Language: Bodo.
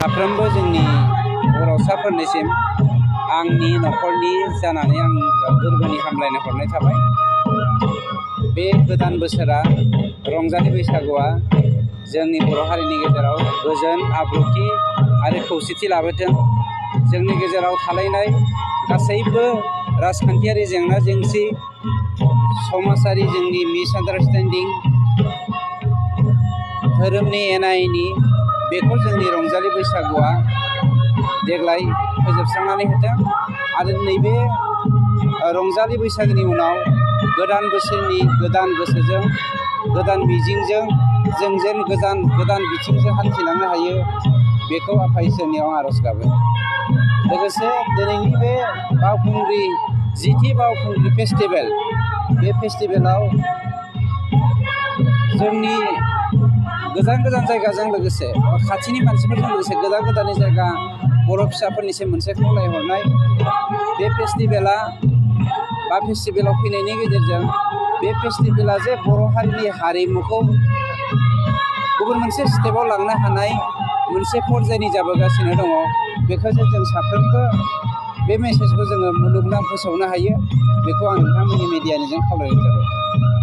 साफ्रोमबो जोंनि बर'साफोरनिसिम आंनि न'खरनि जानानै आं गोरबोनि हामलायनाय हरनाय थाबाय। बे गोदान बोसोरा रंजालि बैसागुआ जोंनि बर' हारिनि गेजेराव गोजोन आब्रुथि आरो खौसेथि लाबोथों। जोंनि गेजेराव थालायनाय गासैबो राजखान्थियारि जेंना जेंसि, समाजारि जोंनि मिसआन्डारस्टेन्डिं, धोरोमनि एना एनि, बेखौ जोंनि रंजालि बैसागुआ देग्लाय फोजोबस्रांनानै होथों आरो नैबे रंजालि बैसागोनि उनाव गोदान बोसोरनि गोदान गोसोजों गोदान मिजिंजों जों जेन गोदान बिथिंजों हान्थिलांनो हायो, बेखौ आफा इसोरनियाव आर'ज गाबो। लोगोसे दिनैनि बे बावखुंग्रि जिथि बावखुंग्रि फेस्टिभेल, बे फेस्टिभेलाव जोंनि गोजान गोजान जायगाजों लोगोसे खाथिनि मानसिफोरजों लोगोसे गोदान गोदाननि जायगा बर' फिसाफोरनिसिम मोनसे खावलायहरनाय, बे फेस्टिभेलाव फैनायनि गेजेरजों बे फेस्टिभेला जे बर' हारिनि हारिमुखौ गुबुन मोनसे स्टेपाव लांनो हानाय मोनसे पर्यायनि जाबोगासिनो दङ, बेखौ जों साफ्रोमबो बे मेसेजखौ जोङो मुलुगनां फोसावनो हायो, बेखौ आं नोंथांमोननि मिडियानिजों खावलायनाय जाबाय।